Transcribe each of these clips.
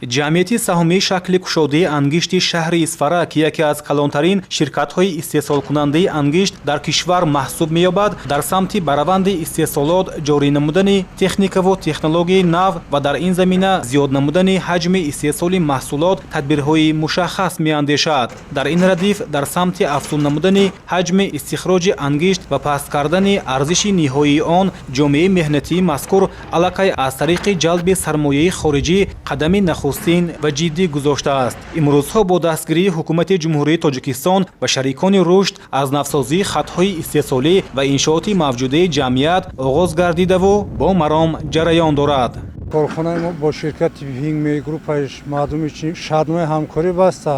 Ҷамъияти саҳомии шакли кушодаи ангишти шаҳри Исфара, ки яке аз калонтарин ширкатҳои истеҳсолкунандаи ангишт дар кишвар маҳсуб меёбад, дар самти ба раванди истеҳсолот ҷорӣ намудани техникаву технологияи нав ва дар ин замина зиёд намудани ҳаҷми истеҳсоли маҳсулот тадбирҳои мушаххас меандешад. Дар ин радиф дар самти афзун намудани ҳаҷми истихроҷи ангишт ва паст кардани арзиши ниҳоии он ҷомеаи меҳнатии мазкур аллакай аз тариқи ҷалби сармояи хориҷӣ қадами нахустин ва ҷиддӣ гузоштааст. Имрӯзҳо бо дастгирии Ҳукумати Ҷумҳурии Тоҷикистон ва шарикони рушд аз навсозии хатҳои истеҳсолӣ ва иншооти мавҷудаи ҷамъият оғоз гардидаву бо маром ҷараён дорад. Корхонаи мо бо ширкати Ҳингмей группаи мардуми Чин шартномаи ҳамкорӣ баста,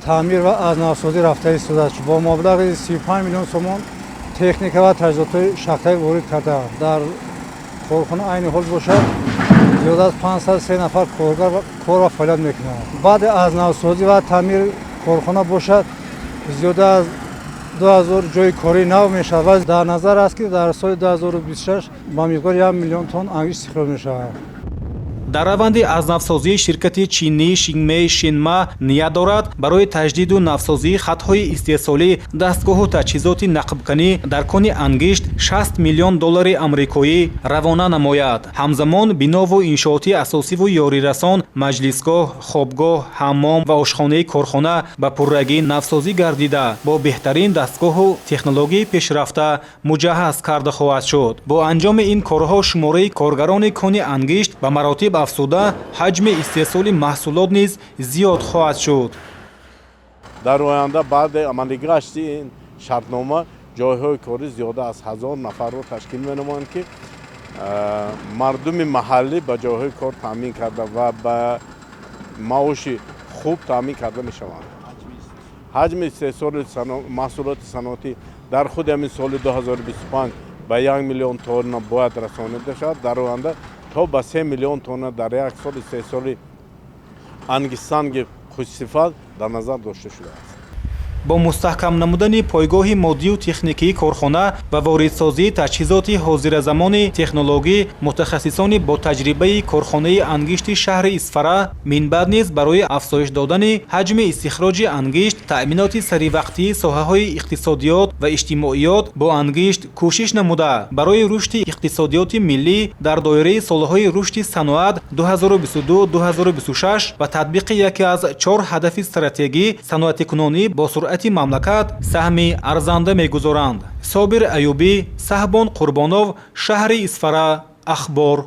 таъмир ва аз навсозӣ рафта истодааст. Бо маблағи 35 миллион сомон техника ва таҷҳизотҳои шахтавӣ ворид кардаанд. Дар корхона айни ҳол бошад, зиёда аз 503 нафар коргар кор ва фаъолият мекунанд. Баъди аз навсозӣ ва таъмир корхона бошад, зиёда аз 2000 ҷойи кории нав мешавад ва дар назар аст, ки дар соли 2026 ба миқдори 1 миллион тонна ангишт истихроҷ мешавад. Дар раванди аз навсозии ширкати чинии Шинмей Шинма ният дорад барои таҷдиду навсозии хатҳои истеҳсолӣ, дастгоҳу таҷҳизоти нақбканӣ дар кони ангишт 60 миллион доллари амрикоӣ равона намояд. Ҳамзамон бинову иншооти асосиву ёрирасон, маҷлисгоҳ, хобгоҳ, ҳаммом ва ошхонаи корхона ба пуррагӣ навсозӣ гардида, бо беҳтарин дастгоҳу технологияи пешрафта муҷаҳҳаз карда хоҳад шуд. Бо анҷоми ин корҳо шумораи коргарони кони ангишт ба маротиб афзуда, ҳаҷми истеҳсоли маҳсулот низ зиёд хоҳад шуд. Дар оянда баъди амалигашти ин шартнома ҷойҳои корӣ зиёда аз 1000 нафарро ташкил менамоянд, ки мардуми маҳаллӣ ба ҷойҳои кор таъмин карда ва ба маоши хуб таъмин карда мешаванд. Ҳаҷми истеҳсоли маҳсулоти саноатӣ дар худи ҳамин соли 2025 ба 1 миллион тонна бояд расонида шавад. Дар оянда то ба 3 миллион тонна дар як сол истеҳсоли ангиштсанги хушсифат дар назар дошта шудааст. Бо мустаҳкам намудани пойгоҳи моддию техникии корхона ва воридсозии таҷҳизоти ҳозиразамони технологӣ, мутахассисони ботаҷрибаи корхонаи ангишти шаҳри Исфара минбаъд низ барои афзоиш додани ҳаҷми истихроҷи ангишт, таъминоти саривақтии соҳаҳои иқтисодиёт ва иҷтимоиёт бо ангишт кӯшиш намуда, барои рушди иқтисодиёти миллӣ дар доираи солҳои рушди саноат 2022-2026 ва татбиқи яке аз чор ҳадафи стратегӣ, саноатикунонӣ бо суръати мамлакат, саҳми арзанда мегузоранд. Собир Аюбӣ, Саҳбон Қурбонов, шаҳри Исфара, Ахбор.